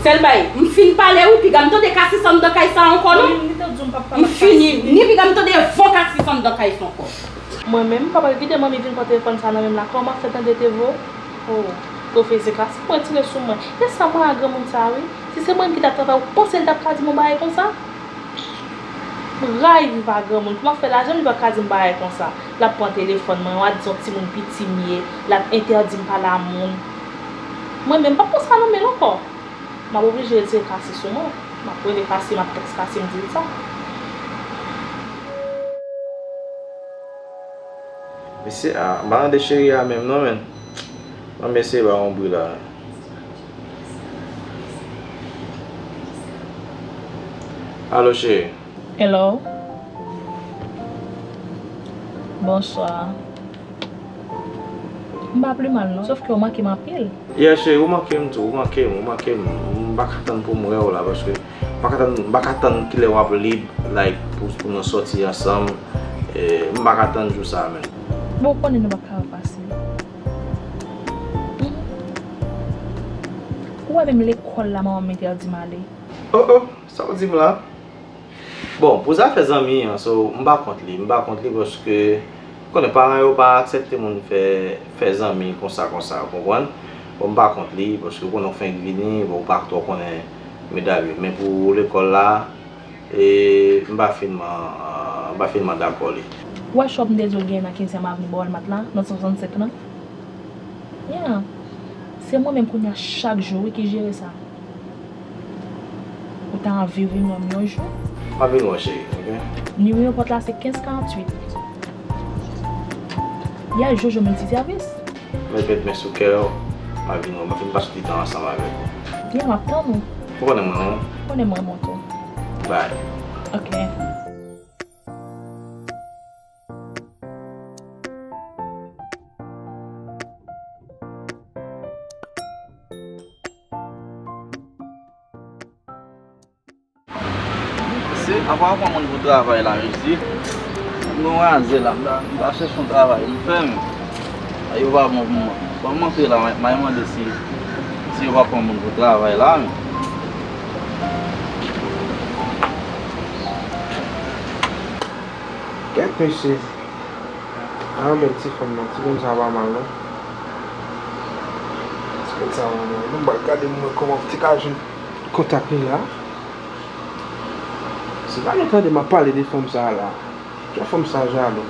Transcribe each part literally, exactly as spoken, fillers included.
Sèl bay, m fin pale wi, piga m tande kasis anndan kay sa ankò non. Mwen menm, li te di w m p ap pale ak kasis. M fini, ni piga m tande vo kasis anndan kay sa ankò. Mwen menm, m pa pral kite manmi vin pran telefòn sa nan men m la. Kòman m ap fè tande te vo? Oh, pwofesè kasis pran tire sou mwen. E sa mwen a granmoun sa wi. Si se mwen menm ki t ap travay, ou panse l t ap ka di m yon bagay konsa? M rayi viv ak granmoun. Kòman fè lajan m li pa ka di m bagay konsa? L ap pran telefòn mwen, w a di se yon timoun piti m ye, l ap entèdi m pale a moun. Mwen menm, m p ap pran sa nan men l ankò. M ap oblije retire kasis sou mwen. M ap rele kasis, m ap tèks kasis, m di l sa. Mesye a, m pa tande cheri a menm non, menn. Mwen mesye ba yon bri la. Alo, cheri. Hello. Bonswa. M pa pi mal non, sòf ke ou manke m anpil. Yeah, cheri, ou manke m tou, ou manke m, ou manke m. M pa ka tann pou m wè w la, paske m pa ka tann, m pa ka tann kilè w ap lib, like, pou, pou nou sòti ansanm. E, m pa ka tann jou sa a, menn. Bon, ou konnen nou pa ka fasil. Ou wè menm lekòl la, manman m entèdi m ale. Oh, oh, sa w di m la? Bon, pou zafè zanmi an, so, m pa kont li, m pa kont li paske, ou konnen, paran yo pa aksepte moun fè, fè zanmi konsa, konsa, ou konprann? Bon, m pa kont li, paske ou konnen ou fenk vini, bon, ou pa twò konnen medam yo. Men pou lekòl la, e, m pa finman, m pa finman dakò li. Ou wè chòp m te di w genyen nan kenzyèm avni bò Walmart la, nan san swasannsenk lan? Yeah. Se mwen menm kounye a chak jou, wi, ki jere sa. Ou ta anvi vin wè m yon jou? M ap vin wè w, cheri, oke? Nimewo pòt la se kenz karanntuit. Yeah, Jojo Miltisèvis. Met, met men sou kè w, m ap vin wè w, m ap vin pase ti tan ansanm avèk ou. Yeah, m ap tann ou. Ou konnen mwen, wi. Ou konnen mwen, mwen tou. Bye. Oke. Se, apa w ap pran moun pou travay la, mesye? M gon razè la, m ta, m ta chèche yon travay m fè, men yo pa bon pou mwen. Ban m antre la, m a, m a mande si, si yo pa pran moun pou travay la, men. Kèt mesye. A, men ti fanm nan, ti fanm sa pa mal non. Ti fanm sa pa mal non. M pral gade m wè kòman m te ka jwenn kontak li la. Se pa nou tande m ap pale de fanm sa la. Jan fanm sa jalou.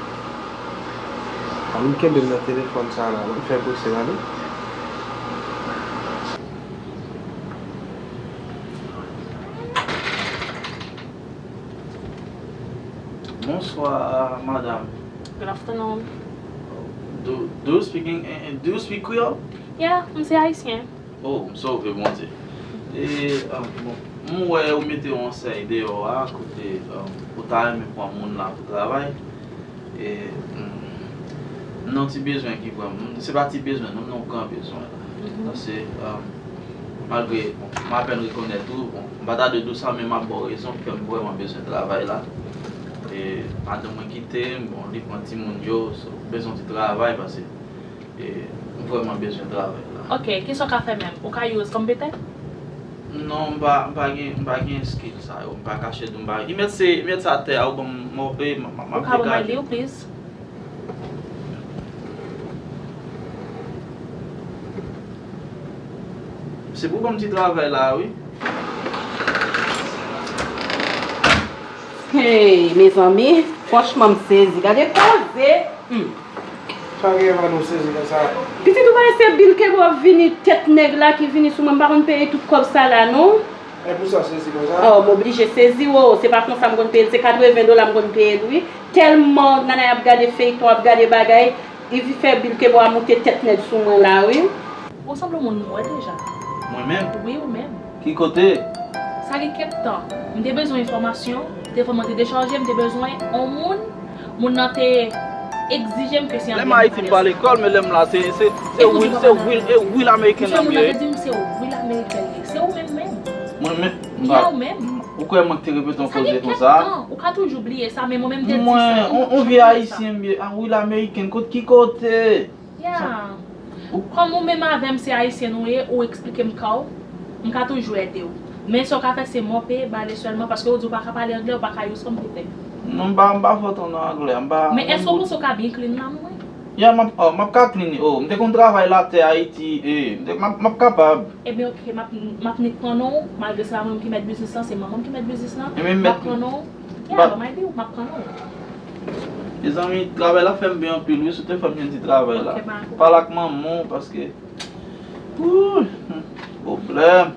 Ann kenbe m nan telefòn sa la, ann fè prese la non. Bonsoir, madame. Good afternoon. Do, do you speak in, in- do you speak Creole? Yeah, m se ayisyen. Oh, m sove Bondye. E, um, bon, m wè ou mete yon ansèy deyò a, kote, um, ou ta renmen pran moun la pou travay. E, mm, m nan ti bezwen ki vrèman, se pa ti bezwen non, m nan yon gran bezwen la. Mhm. Paske, um, malgre, bon, m apèn rekonèt ou, bon, m pa ta dwe di w sa, men m ap ba w rezon ki fè m vrèman bezwen travay la. E, madanm mwen kite m, bon, li pran timoun yo, so, m bezwen ti travay, paske, e, m vrèman bezwen travay la. Ok, kisa w ka fè menm? Ou ka use kòm bete? Non, m pa, m pa gen, m pa gen skill sa yo, m pa kache di w, m pa, e mèt se, e mèt sa atè a, ou ban m move, m, m, m ap degaje. Ou ka ban m li, please? Se pou ban m ti travay la, wi. Hey, mezanmi, franchman, m sezi. Gade koze. Hmm. Sa gen la nou sezi konsa? Pitit, ou pa wè se Bill Kebo ap vini, tèt nèg la ki vini sou mwen, m pa konn peye tout kòb sa la, non. E pou sa w sezi konsa? Oh, m oblije sezi, wo. Se pa konsa m konn peye l, se katreven dola m konn peye l, wi. Tèlman Nanay ap gade feyton, ap gade bagay, Ivy fè Bill Kebo a moute tèt nèg sou mwen la, wi. Ou sanble yon moun m wè deja. Mwen menm? Wi, ou menm. Ki kote? Sa gen kèk tan. M te bezwen enfòmasyon, telefòn mwen te dechaje, m te bezwen yon moun, moun nan te egzije m ke se anglè m pale. Lè m Ayiti, m pa lekòl, men lè m la, se, se, se real, se real, e real American nan m ye. Misye, moun nan te di m se real American li ye. Se ou menm menm. Mwen menm? Ya, ou menm. Ou kwè mwen ki te repete yon koze konsa? Sa gen kèk tan, ou ka toujou bliye sa, men mwen menm te di sa. Mwen, yon, yon vye ayisyen m ye, a real American, kot, ki kote? Ya. Kòm ou menm avè m se ayisyen nou ye, ou eksplike m ka w. M ka toujou ede w. Men sa w ka fè se mope, bale sèlman, paske w di w pa ka pale anglè, w pa ka use konpitè. Non, m pa, m pa fò twò nan anglè, m pa. Men èske w panse w ka byen clean la, mwen? Ya, m ap, oh, m ap ka clean, oh, m te konn travay latè Ayiti, eh, m te, m ap, m ap kapab. Ebyen, oke, m ap, m ap nik pran non w, malgre se pa mwen ki mèt biznis lan, se manman m ki mèt biznis lan. Ebyen, m ap pran non w. Ya, ban m ede w, m ap pran non w. Mezanmi, travay la fè m byen anpil, wi, si w te fè m jwenn ti travay la. Oke, pa gen pwoblèm. Pale ak manman w, paske Ooh, hmm, pwoblèm.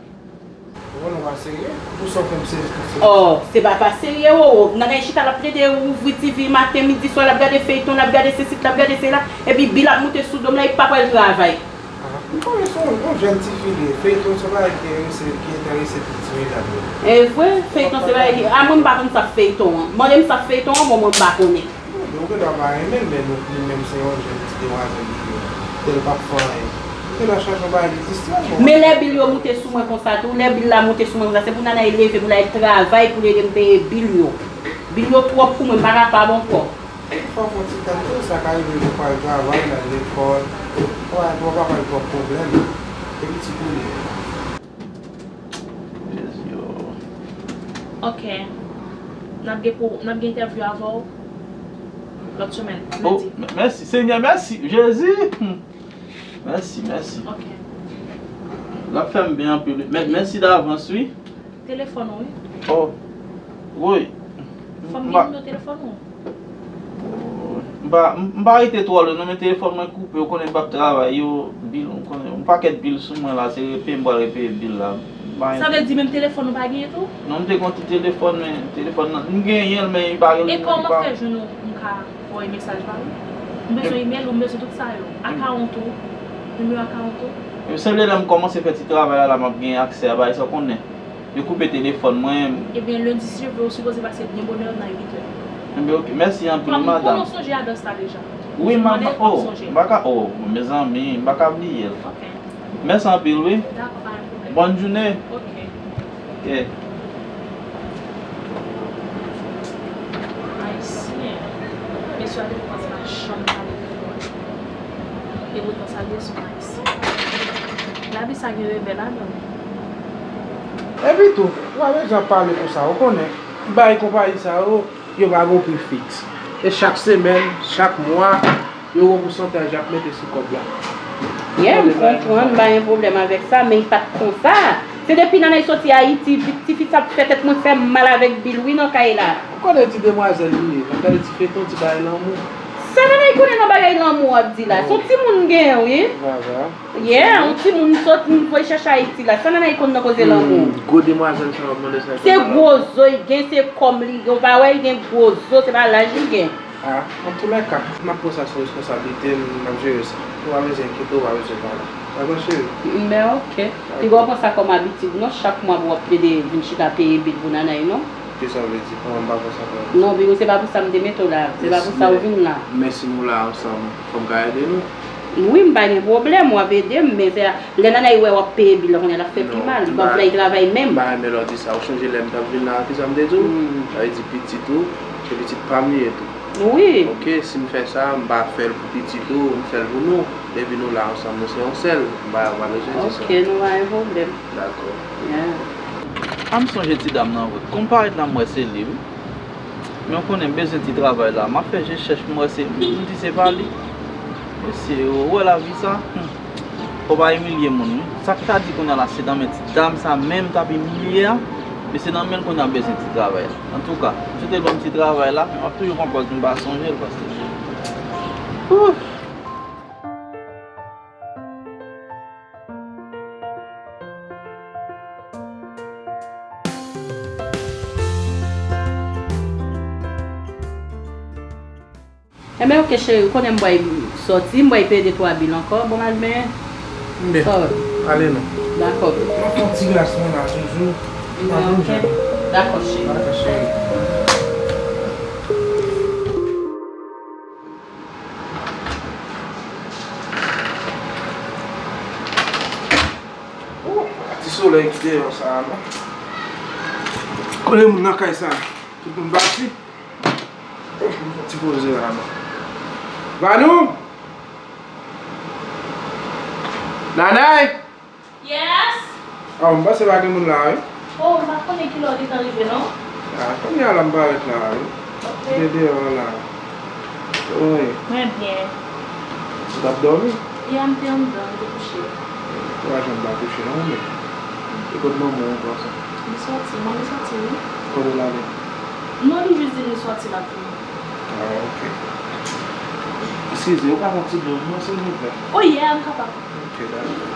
Ou konnen w pa serye? Pou sa w fè m sezi konsa. Oh, se pa pa serye, Wowo. Nan kay chita, l ap plede ouvri T V maten, midi, swa, l ap gade feyton, l ap gade sesi, l ap gade sela. Epi bil ap moute sou do m la, li pa pral travay. Ah, m konnen se yon, yon jèn tifi li ye. Feyton se yon bagay ki enterese, ki enterese tout ti medam yo. E vre, feyton se bagay ki, a mwen m pa konn sa k feyton an. Mande m sa k feyton an, bon, mwen m pa konnen. Ou gendwa pa renmen l, men nou, li menm se yon jèn ti demwazèl li ye. Ke l p ap fè anyen. Ou gendwa chache yon bagay ki distrè l, bon. Men lè bil yo moute sou mwen konsa tou, lè bil la moute sou mwen konsa, se pou Nanay leve, pou l al travay, pou l ede m peye bil yo. Bil yo twòp pou mwen, m pa kapab ankò. Fò w fè yon ti tèt tou, sa ka rive pou w al travay, l al lekòl. Ou pa, ou pa bay twòp pwoblèm. E pitit ou li ye. Jezi, oh. Ok. N ap gen pou, n ap gen entèvyou avè w lòt semèn, oh, lendi. M-, mèsi, Senyè, mèsi, Jezi. Hmm. Mèsi, mèsi. Ok. L ap fè m byen anpil, wi. Mè-, mèsi davans, wi. Telefòn ou, wi. Oh. Wi. Fò m gen nimewo telefòn ou. M pa, m, m pa rete twò lwen non, men telefòn mwen koupe, ou konnen m p ap travay, yo, bil, ou konnen, yon pakèt bil sou mwen la, se repeye m pral repeye bil la. M pa gen. Sa vle di menm telefòn ou pa genyen tou? Non, m te gen yon ti telefòn, men telefòn nan, m genyen l, men li pa rele m, li pa. E kòman fè jwenn ou, m ka voye mesaj ba ou? M bezwen imèl ou, m bezwen tout sa yo. Akawont ou, nimewo akawont ou. Se lè, lè m kòmanse fè ti travay la, la m ap gen aksè a bagay sa, ou konnen. Yo koupe telefòn mwen. Ebyen, lendi, si Dye vle, ou sipoze pase byen bonè nan uit è. Ebyen, ok. Mèsi anpil, madanm. Kòm, kòm ou sonje adrès la deja? Wi, m ap, oh, m pa ka, oh, mezanmi, m pa ka bliye l. Ok. Mèsi anpil, wi. Dakò, pa gen pwoblèm. Bòn jounen. Ok. Ok. Ayisyen. Mesye a te kòmanse pa janm pale kreyòl. E poutan sa l ye, se yon Ayisyen. Lavi sa gen revè ladan l. Epi tou, ou pa bezwen ap pale konsa, ou konnen, bay konpayi sa yo, yo pa gen pri fiks. E chak semèn, chak mwa, yo gen yon pousantaj y ap mete sou kòb la. Yeah, m konprann, m pa gen pwoblèm avèk sa, men li pa t konsa. Se depi Nanay soti Ayiti, ti, tifi sa ap fè tèt mwen fè m mal avèk bil wi nan kay la. Ou konnen ti demwazèl li ye, l ap gade ti feyton, ti bagay lanmou. Sa Nanay konnen nan bagay lanmou w ap di la? Se yon timoun m genyen wi. Yeah, yon timoun m sot, m voye chache Ayiti la. Sa Nanay konn nan koze lanmou? Hmm, gwo demwazèl sa w ap mande sa. Se gwo zo li gen, se kòm li gen. Ou pa wè li gen gwo zo, se pa laj li gen. Ah, antoulèka, m ap pran sa sou responsablite m, m ap jere sa. Ou pa bezwen enkyete w, ou pa bezwen pale. Dakò, cheri? M, ben, ok. Piga w pran sa kòm abitid, non, chak mwa pou w ap plede vin chita peye bil pou Nanay, non? Kisa w vle di? Kòman m pa pran sa kòm abitid? Non, Piga, se pa pou sa m te mete w la. Se pa pou sa w vin la. Men si nou la ansanm, fò m ka ede nou. Wi, m pa gen pwoblèm, w ap ede m, men se lè Nanay wè w ap peye bil la, kounye a l ap fè pi mal. Li pa vle al travay menm. M pa renmen lè w di sa. Ou sonje lè m t ap vin la, kisa m te di w? Sa vle di pitit ou, se pitit pa m li ye tou. Wi. Ok, si m fè sa, m pa fè l pou pitit ou, m fè l pou nou. Depi nou la ansanm, nou se yon sèl. M pa, m pa bezwen di sa. Ok, nou pa gen pwoblèm. Dakò. Yeah. A m sonje ti dam nan vre. Kòm parèt la, m wè se li, wi. Men w konnen m bezwen ti travay la. M ap fè je chèch m wè se, m di se pa li. Mesye, ou wè lavi sa? Hmm. Fò pa imilye moun, wi. Sa k ta di kounye a la, se nan men ti dam sa menm m t ap imilye a, men se nan men l kounye a m bezwen ti travay la. Antouka, m swete l ban m ti travay la, men m ap toujou pran pòz m pa sonje l, paske. Ooh! Enben, ok, cheri, ou konnen m pral sòti, m pral peye de twa bil ankò. Bon, m al benyen. Enben, ale non. Dakò. M ap fè yon ti glas mwen la toujou. Enben, ok. Dakò, cheri. Dakò, cheri. Ooh, pa ti solèy ki deyò sa a, non. Konnen moun nan kay sa a. Tout moun pati. Ooh, m fè ti poze la, non. Vanou! Nanay! Yes? Ah, m panse pa gen moun la, wi. Oh, m pa konnen kilè w gentan rive, non? Ah, kounye a la m parèt la, wi. Ok. M te deyò la. Wi. Mwen byen. Ou t ap dòmi? Ya, m te anndan, m te kouche. Ou pa janm pa kouche, non, men. E kot manman w ankò sa? Li sòti, manmi sòti, wi. Kote l ale? Non, li jis di m li sòti, l ap vini. Ah, ok. Eskize, ou ka fè yon ti dlo pou mwen, silvouplè? Oh, yeah, m kapab. Ok, dakò.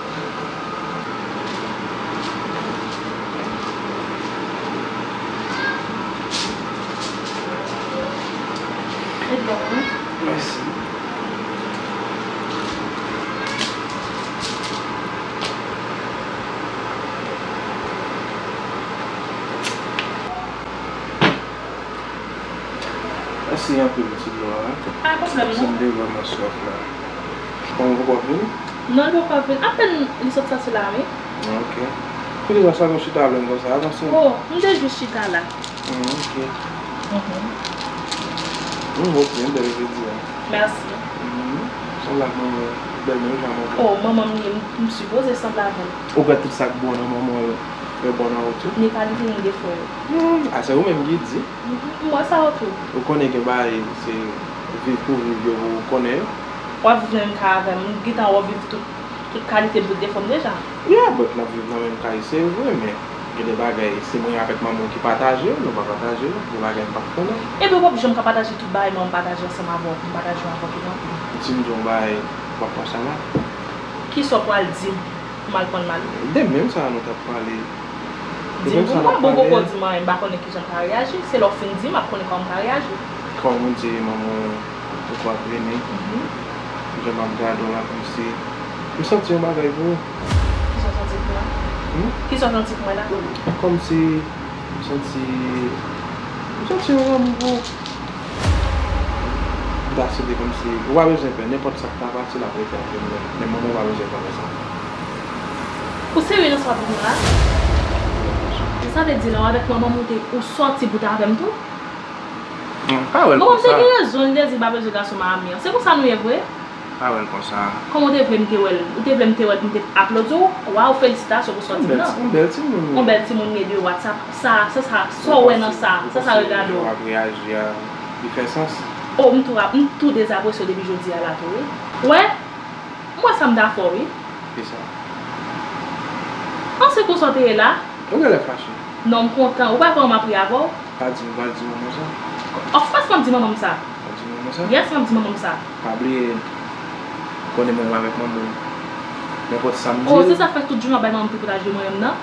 Mèsi. Mèsi anpil ti dlo a. Pa gen pwoblèm, non. Sanble vrèman swaf la. Kòman, ou poko ap vini? Non, li poko ap vini. Apèn li sot sòti la, wi. Ok. Poukisa w salon chita lwen konsa? Avanse. Oh, m te jis chita la. Hmm, ok. Mhm. Hmm, ok, bèl jodi a. Mèsi. Mhm. Sanble ak manman w, bèl menm jan manman w. Oh, manman m ye, m, m sipoze sanble avè l. Ou kwè tout sa k bon nan manman w yo, yo bon nan ou tou? Ni kalite, ni defo yo. Hmm, a se ou menm ki di. M wè sa yo tou. Ou konnen gen bagay, se viv pou viv yo pou ou konnen yo. W ap viv nan menm kay avè m, m gentan wè w viv tout, tout kalite m, tout defo m deja. Yeah, but n ap viv nan menm kay, se vre, men gen de bagay, se mwen avèk manman w ki pataje yo, nou pa pataje yo, gen bagay m p ap konnen. Ebyen, w p ap janm ka pataje tout bagay, men w pataje ansanm avè w, m pataje yo avè w tou non. Si m di w yon bagay, w ap pran sa mal? Kisa w pral di m pou m al pran l mal? De menm sa nou t ap pale. Di m pou mwen, bon, poko di m anyen, m pa konnen kijan m ka reyaji. Se lè w fin di m, m ap konnen kòman m ka reyaji. Kòm ou di, manman w poko ap vini. Mhm. Jan m ap gade w la, kòmsi m santi yon bagay pou ou. Kisa w santi pou mwen? Hmm? Kisa w santi pou mwen la? Kòmsi m santi, m santi yon lanmou pou ou. M ta swete kòmsi ou pa bezwen pè, nenpòt sa k ta pase l ap rete avè m, men, men manman w pa bezwen konnen sa. Ou serye nan sa w ap di m la? Sa vle di lè w avèk manman m ou te, ou sòti bout avè m tou? Hmm, pa wè l konsa. Manman m te gen rezon, li te di l pa bezwen gason Miami an. Se konsa nou ye vre? Pa wè l konsa. Kòman w te vle m te wè l? Ou te vle m te wè l pou m te aplodi w? Waw, felisitasyon pou sòti m nan. Yon bèl timoun ou ye. Yon bèl timoun ou ye de WhatsApp. Sa, sa, sa, sa w wè nan sa? Sa, sa regade w? Ou panse jan w ap reyaji a, li fè sans? Oh, m tou ap, m tou dezapresye w depi jodi a la tou, wi. Wè, m wè sa m ta fè w, wi. Kisa? An, se konsa w te ye la? Ou genlè fache. Non, m kontan. Ou pa kwè m ap ri avè w? Pa di m, pa di manman sa. Of course, m ap di manman m sa. Pa di manman sa? Yes, m ap di manman m sa. Pa bliye, ou konnen mwen menm avèk manman m. Nenpòt sa m di l. Oh, se sa k fè tout jounen w ap bay manman m tripotay de mwen menm nan.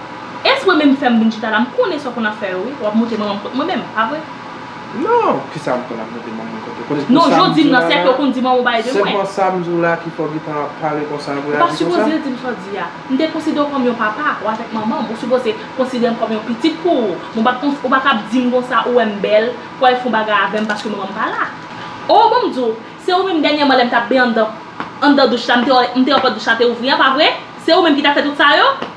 Espre menm fè m vin chita la, m konnen sa w konn ap fè yo, wi. W ap monte manman m kont mwen menm, pa vre? Non, kisa m konn ap monte manman m kont ou? Non, jodi m nan, se ke w konn di manman w bagay de mwen. Senpman sa m di w la ki fè w gentan ap pale konsa, ap reyaji konsa? Ou pa sipoze di m sa w di a. M te konsidere w kòm yon papa, ou avèk manman m, ou sipoze konsidere m kòm yon pitit pou ou. Men w pa t kons-, ou pa ka ap di m konsa, ou wè m bèl, pou w al fè yon bagay avè m paske manman m pa la. Oh, ban m di w, se ou menm dènyèman lè m t ap benyen anndan, anndan douch la, m te wè, m te wè pòt douch la te ouvri an, pa vre? Se ou menm ki t ap fè tout sa yo?